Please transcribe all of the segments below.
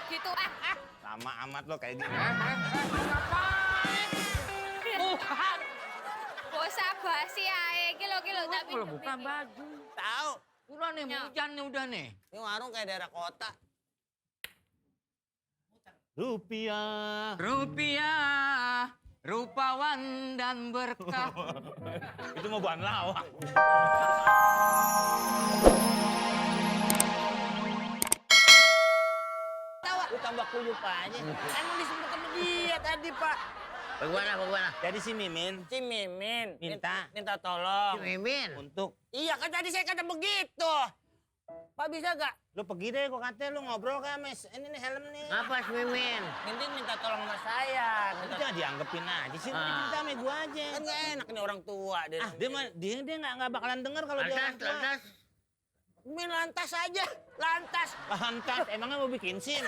gitu. Lama amat lo kayak gini. Ngapain? Bukan. Bosah basi ae. Kilo tak Kalau bukan baju. Tahu. Udah nih, Ya. hujan nih udah nih. Ini warung kayak daerah kota. Rupiah. Rupiah, rupawan dan berkah. Itu mau bahan lawak. Tahu, lu tambah kuyup aja. Emang disebut sama dia tadi, Pak. Bagaimana? Jadi si Mimin Si Mimin Minta tolong. Mimin. untuk Iya kan tadi saya kata begitu. Pak bisa gak? lu pergi deh, gua katanya lu ngobrol kan, Mes. Ini nih helm nih. Apa si Mimin? Mimin minta tolong sama saya. Itu jangan dianggepin aja sih, Ah. minta sama gua aja. Kan gak enak nih orang tua. Ah, dia nggak bakalan denger kalau dia orang tua. Lantas. Mimin lantas aja. Lantas. Lantas, emangnya mau bikin SIM?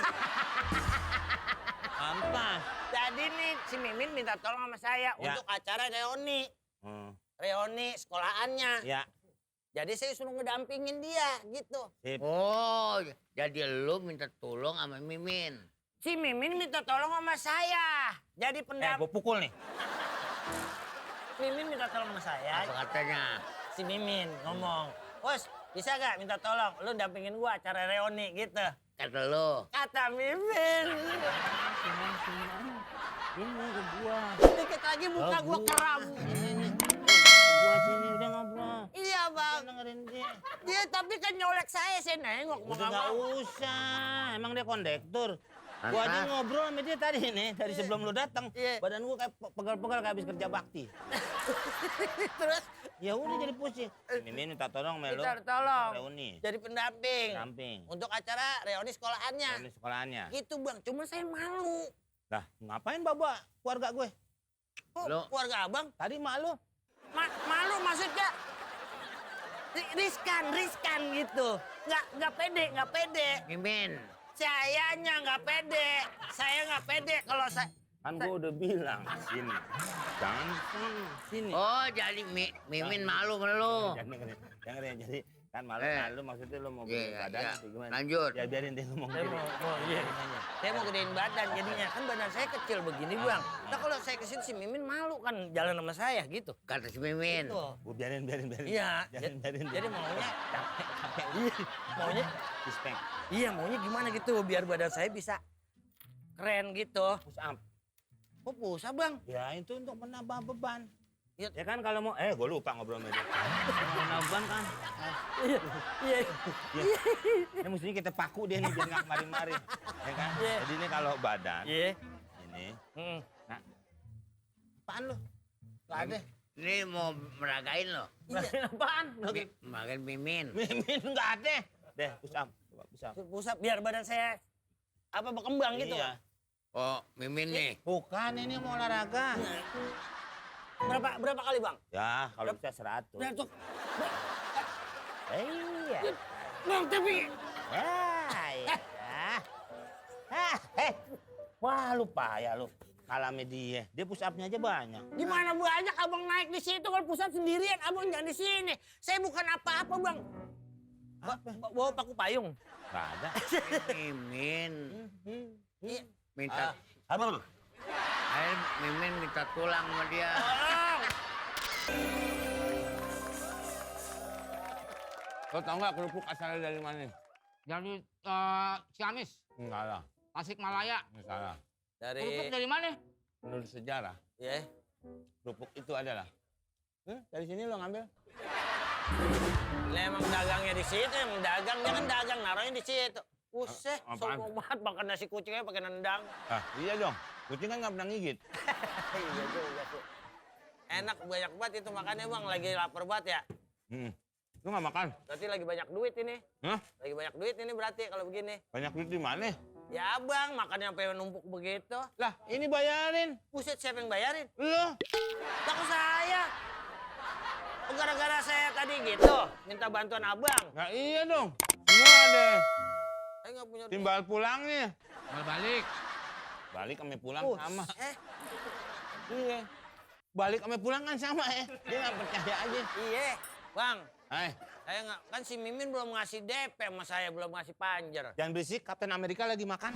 Lantas. Jadi nih si Mimin minta tolong sama saya Ya. untuk acara reuni. Hmm, Reuni sekolahannya. ya, Jadi saya suruh ngedampingin dia gitu. sip. Oh, jadi lu minta tolong sama Mimin. Si Mimin minta tolong sama saya. Jadi Gua pukul nih. Mimin minta tolong sama saya. Apa katanya? Si Mimin ngomong, "Bos, bisa gak minta tolong lu dampingin gua acara reuni gitu." Kata lu. Kata Mimin. Ini ke gua. Dikit lagi muka gua keram. Ini. Gua sini udah ngobrol. Iya, Udah Bang. dengerin dia. Dia tapi kan nyolek saya nengok. mau Udah nggak nggak mau. usah. Emang dia kondektur. Gua Lantas? aja ngobrol sama dia tadi nih, dari sebelum lu datang. Iya. Badan gua kayak pegal-pegal kayak habis kerja bakti. Terus Ya udah jadi pusing. Mimin minta tolong Melo. minta tolong Reuni. jadi pendamping Samping. untuk acara reuni sekolahannya. Reuni sekolahannya. Gitu, Bang. Cuma saya malu. Lah, ngapain bawa keluarga gue? Kok Lo- keluarga Abang Tadi mak lu. malu maksudnya riskan gitu. Nggak pede. Mimin. Sayanya nggak pede. Saya nggak pede kalau saya. Kan gua udah bilang sini. Jangan sini. Oh, jadi Mimin malu sama lu. Jangan jadi kan malu Eh. malu maksudnya lu mau Iya, gedein badan iya. atau gimana? Lanjut. Ya biarin dia ngomong Saya sendiri. saya mau gedein badan jadinya. Kan badan saya kecil begini, Bang. Nah kalau saya kesini si Mimin malu kan jalan sama saya gitu. Kata si Mimin. Tuh. Gua biarin. Iya. Biarin. Jadi maunya capek. maunya Respect. iya maunya gimana gitu biar badan saya bisa keren gitu. Push up. Kok pusat, Bang? Ya itu untuk menambah beban. Iya. Ya kan kalau mau gua lupa ngobrol sama dia. Kalau menambah beban kan. Iya. Ya. Ini mestinya kita paku dia nih biar nggak kemarin-marin. Ya kan? Iya. Jadi ini kalau badan Iya. ini. Hmm. Nah. Apaan lu? Nggak ada. Ini mau meragain lo. Iya. Apaan? Makan Mimin. Mimin nggak ada. Deh, push up. Coba push up. Pusat biar badan saya berkembang gitu. Iya. Oh, Mimin nih. Bukan, ini mau olahraga. Berapa kali, Bang? Ya, kalau bisa 100. Untuk Iya. Bang, tapi Iya. Wah, lupa ya lu. Kalah sama dia. Dia push up-nya aja banyak. gimana banyak Abang naik di situ kalau pusat sendirian, Abang jangan di sini. Saya bukan apa-apa, Bang. Bawa paku payung. Nggak ada. Mimin. Iya. Minta. Apa lu? Ayo Mimin minta tulang sama dia. Tolong. Lo tau nggak kerupuk asalnya dari mana? Dari Ciamis, Enggak lah. Tasikmalaya. Ini salah. Kerupuk Dari dari mana? Menurut sejarah, ya. kerupuk itu adalah. Dari sini lo ngambil. Lah emang dagangnya di situ, emang dagang dia kan dagang naruhnya di situ. Buset, Apaan? sombong banget makan nasi kucingnya pakai nendang. Ah, iya dong. Kucing kan nggak pernah gigit. Iya juga sih. Enak banyak banget itu makannya, Bang. Lagi lapar banget ya. Lu nggak makan? Berarti lagi banyak duit ini. Hah? Lagi banyak duit ini berarti kalau begini. Banyak duit di mana? Ya, Bang, makannya sampai numpuk begitu. Lah, ini bayarin. Buset, siapa yang bayarin? Lo. Takut saya. Oh, gara-gara saya tadi gitu, minta bantuan Abang. Nah iya dong. Semua ada. Saya nggak punya duit. Timbal pulangnya. Mal balik. Balik kami pulang Oh, sama. Iya. Balik kami pulang kan sama ya. Dia nggak percaya aja. Iya, Bang. Saya nggak, kan si Mimin belum ngasih DP sama saya, belum ngasih panjer. Jangan berisik, Kapten Amerika lagi makan.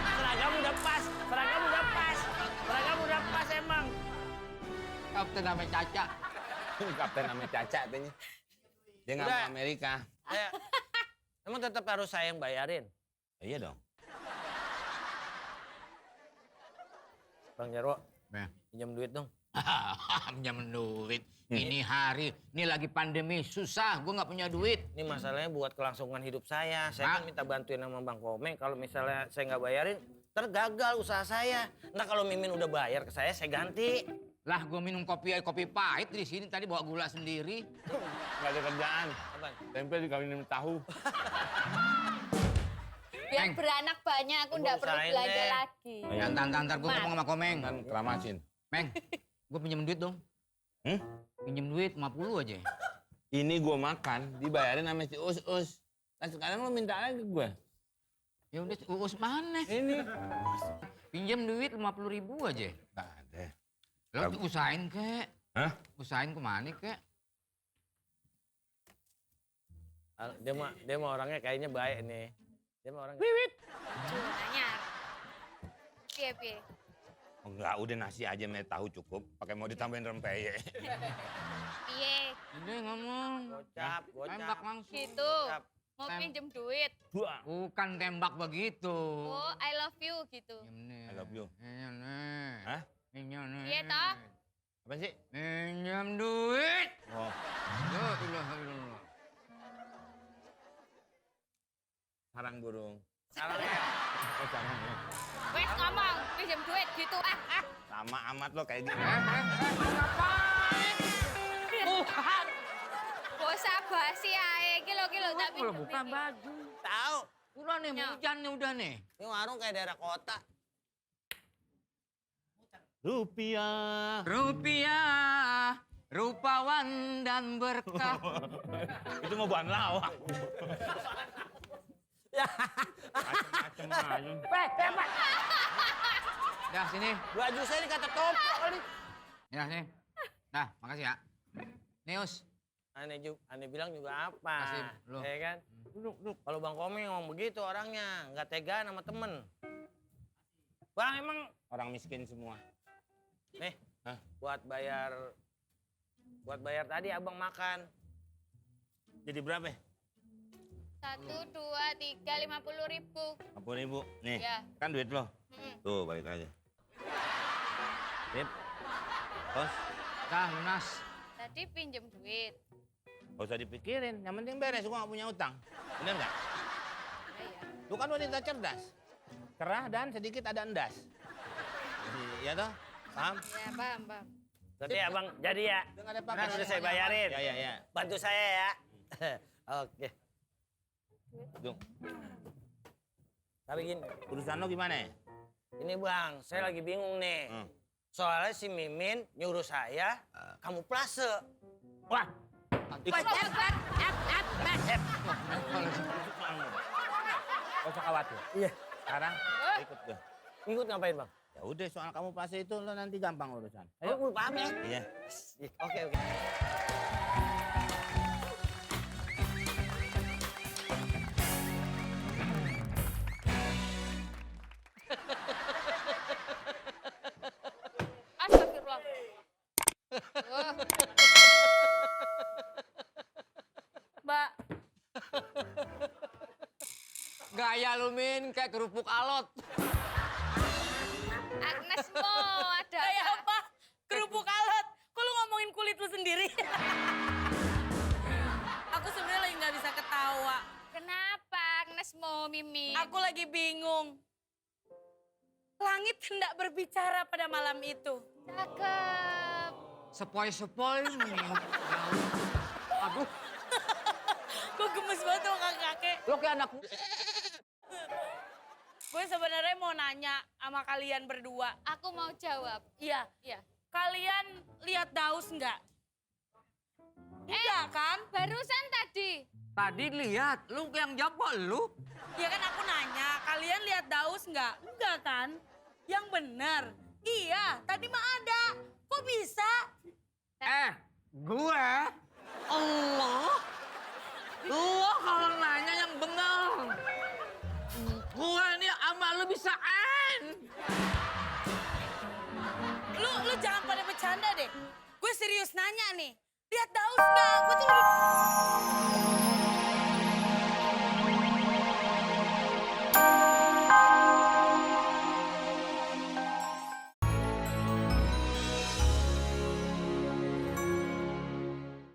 Seragam udah pas, seragam udah pas. Seragam udah pas emang. Kapten namanya Caca. Kapten namanya Caca katanya. Dia nggak Udah. mau Amerika. Emang tetap harus saya yang bayarin. Iya dong. Bang Jarwo, Ya. pinjam duit dong. Pinjam duit. Ini hari, ini lagi pandemi, susah. Gue nggak punya duit. Ini masalahnya buat kelangsungan hidup saya. Saya kan minta bantuin sama Bang Komeng. Kalau misalnya saya nggak bayarin, tergagal usaha saya. Ntar kalau Mimin udah bayar ke saya ganti. Lah, gue minum kopi pahit di sini. Tadi bawa gula sendiri. Nggak ada kerjaan. Apa? Tempe dikawinin tahu. Biar Neng. beranak banyak, aku nggak perlu usahain belanja deh. lagi. Ntar gue ngomong sama Komeng. Kan keramasin. Meng, gue pinjam duit dong. Pinjam duit 50 aja. Ini gue makan, dibayarin sama si Us. Nah sekarang lo minta lagi ke gue. Ya udah, Uus mana? Ini. Pinjam duit 50.000 aja. Nggak ada. Lo usahain kek. Hah? Usahain kemana kek? Dia mah orangnya kayaknya baik nih. Dia mah orangnya. Anyar. Piye. Oh, enggak, udah nasi aja sama tahu cukup. Pakai mau ditambahin rempeyek. Piye. Udah ngomong. Gocap. Tembak langsung. Gitu. Siap. Mau Tem- pinjem duit. Bukan tembak begitu. Oh, I love you gitu. I love you. Iya nih. Hah? Iya nih. Iya toh? Apa sih? Pinjam duit. Oh, La ilaha illallah. sarang burung. Sarangnya. Oh, sarangnya. Wes ngomong, pinjem duit gitu. Sama amat lo kayak gini. Ngapain? Bosa basi ae. Kilo tak Kalau pinjem. buka iki. baju. Tahu. Udah nih, Ya. hujan nih udah nih. Ini warung kayak daerah kota. Rupiah. Rupiah, rupawan dan berkah. Itu mau bahan lawak. Macem-macem aja. Dah sini. Baju saya dikata tompok kali. Ya sini. Dah, makasih ya. Neus. Aneh bilang juga apa? Kasih, lu. Ya kan? Duduk. Kalau Bang Komeng ngomong begitu orangnya, nggak tegaan sama temen. Bang emang Orang miskin semua. nih Hah? buat bayar tadi abang makan. Jadi berapa? 1, 2, 3, 50.000. 50.000. Nih, Ya. kan duit lo. Tuh, balik aja. Sip. Bos, Dah lunas. Tadi pinjem duit. gak usah dipikirin. Yang penting beres, gua gak punya utang. Bener nggak? Iya. Lu kan wanita cerdas. Cerah dan sedikit ada endas. Iya toh? Paham? Ya, paham. Berarti abang jadi ya. Udah nggak ada apa-apa. Kan sudah saya bayarin. Ya. Bantu saya ya. Oke. Dung, Tapi gini, urusan lo gimana? ini bang, saya lagi bingung nih. Soalnya si Mimin nyuruh saya kamuflase. Wah, ikut. Gak usah khawatir. Iya. Sekarang ikut gue. Ngikut ngapain bang? Ya udah, soal kamu pasti itu lo nanti gampang urusan. Ayo, gue paham ya. Iya. Oke. Astagfirullah. Oh. Mbak, Gaya lu Min, kayak kerupuk alot. Agnes Mo ada. Kayak apa? Kerupuk alot. Kok lu ngomongin kulit lu sendiri? Aku sebenarnya lagi nggak bisa ketawa. Kenapa Agnes Mo, Mimi? Aku lagi bingung. Langit hendak berbicara pada malam itu. Cakep. Sepoi-sepoi Min. Aduh, Gue gemes banget sama kakek. lo kayak anak. Gue sebenarnya mau nanya sama kalian berdua. Aku mau jawab. Iya, Iya. kalian lihat Daus nggak? Iya kan? Barusan tadi. Tadi lihat, lu yang jawab kok lu. Ya kan aku nanya, kalian lihat Daus nggak? Enggak kan? Yang benar. Iya, tadi mah ada. Kok bisa? Gue bisa-bisaan. Lu jangan pada bercanda deh. Gue serius nanya nih. Lihat Daus nggak? Gue tuh